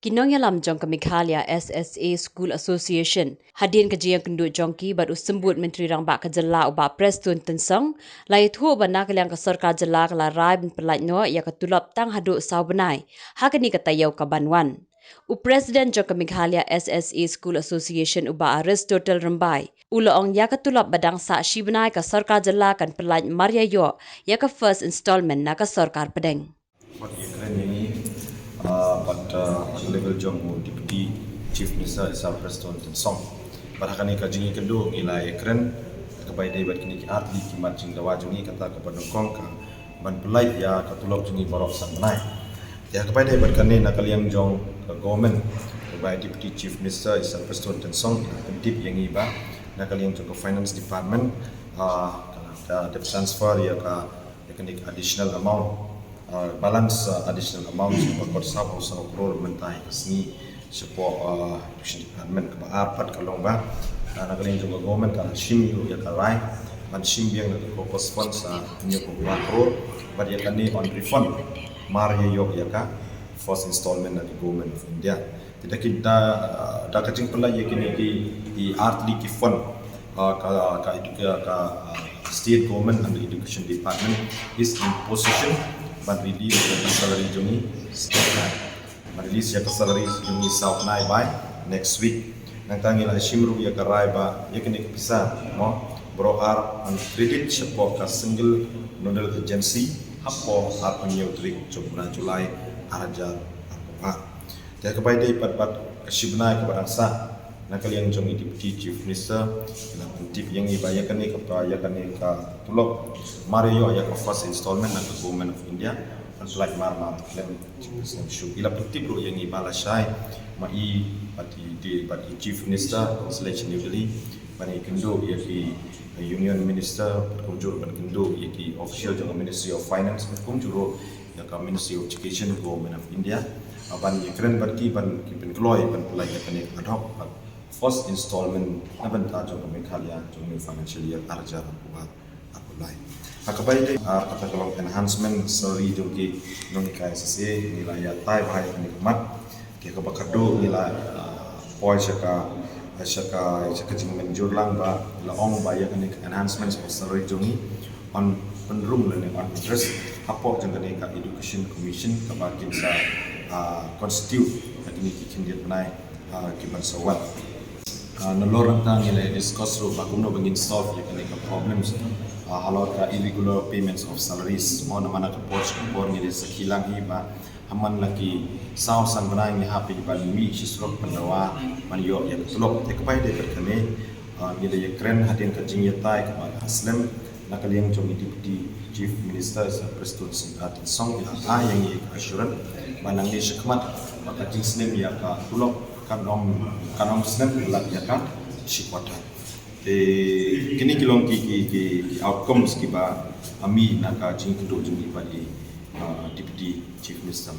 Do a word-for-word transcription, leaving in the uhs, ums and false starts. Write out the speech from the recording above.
Ki nongïalam jong ka Meghalaya S S A School Association, hadien ka jingïakynduh jong ki bad u Symbud Myntri Rangbah ka jylla u Bah Prestone Tynsong, la ïathuh ba na ka liang ka sorkar jylla ka la rai ban pyllait noh ïa ka tulop tang haduh saw bnai ha kane ka taïew ka ban wan. U President jong ka Meghalaya S S A School Association u Bah Aristotle Rymbai u la ong ïa ka tulop ba dang sah shi bnai ka sorkar jylla kan pyllait mar ïa ïoh ïa ka first installment na ka sorkar pdeng. Wat ïakren ïa ngi, ah, bad, ah, at level jong u Deputy Chief Minister i Sir Prestone Tynsong. Bad ha kane ka jingïakynduh ngi la ïakren, kaba ïadei bad kine ki artylli ki mat jingdawa jong ngi kata kaba nyngkong ka ban pyllait ïa ka tulop jong ngi baroh san bnai. Ïa kaba ïadei bad kane na ka liang jong ka government, kaba Deputy Chief Minister i Sir Prestone Tynsong i la pyntip ïa ngi ba na ka liang jong ka Finance Department, ah, ka, ka dep transfer ïa ka ïa kane ka additional amount, ah, balance, ah, additional amount ba kut saw phew saw klur mynta ïa ka sngi shapoh, ah, Education Department. Kaba ar pat ka long ba, ah, na ka liang jong ka government ka la shim ïa ka rai ban shim biang na ka corpus fund sa hynñiew phew khyndai klur bad ïa kane yn refund mar ïa ïoh ïa ka first installment na ka Government of India. Te da ki da, da ka jingpyllait ïa kine ki, ki artylli ki fund, ah, ka, ka edu-, ka, ka, ah, State Government under Education Department is in position ban release ïa ka salary jong ngi. Ban release ïa ka salary jong ngi saw bnai by next week. Nangta ngi la shim ruh ïa ka rai ba ïa kine ki pisa mo baroh ar yn credit shapoh ka single nodal agency hapoh arphew hynñiew tarik jong u bnai July ar hajar arphew ar. Te kaba ïadei pat bad ka shi bnai kaba dang sah, na ka liang jong i Deputy Chief Minister i la pyntip ïa ngi ba ïa kane ka, ïa kane ka tulop mar ïa ïoh ïa ka first installment na ka Government of India, yn pyllait mar mar khlem jingpynshlur shuh. I la pyntip ruh ïa ngi ba lashai ma i bad i, bad i Chief Minister, Selection New Delhi, ban ïakynduh ïa ki Union Minister, bad kumjuh ban kynduh ïa ki official jong ka Ministry of Finance, bad kumjuh ruh ïa ka Ministry of Education, Government of India, ah, ban ïakren bad ki ban ki pynkloi ban pyllait ïa kane ka ad hoc bad first installment na bynta jong ka Meghalaya jong ka financial year ar hajar arphew ar arphew lai. Ha kaba ïadei, ah, kata ka long enhancement salary jong ki nonghikai S S A, ngi la ïatai bha ïa kane ka mat. Te kaba khatduh ngi la, ah, poi sha ka, sha ka, sha ka jingmynjur lang ba la ong ba ïa kane ka enhancement of salary jong ngi yn pynrung lane yn address hapoh jong kane ka Education Commission kaba kin sa, ah, constitute ha kine ki khyndiat bnai, ah, ki ban sa wan. Ah, nalor nangta ngi la discuss ruh ba kumno ba ngin solve ïa kane ka problems, ah, halor ka irregular payments of salaries. Mo namar na ka por sha ka por ngi la sakhi lang hi ba ha man la ki saw san bnai ngi hap ban mih sha surok ban dawa ban ïoh ïa ka tulop. Te kaba ïadei bad kane, ah, ngi la ïakren hadien ka jingïatai kaba la slem na ka liang jong i Deputy Chief Minister Sir Prestone Singh Tynsong i la ai ïa ngi ka assurance ba nangne shakhmat ba ka jingsnem ïa ka tulop kan ym, kan ym snem lait ïa ka shi quarter. Te kine ki long ki, ki, ki, ki outcomes kiba mih na ka jingïakynduh jong ngi bad i, ah, Deputy Chief Minister.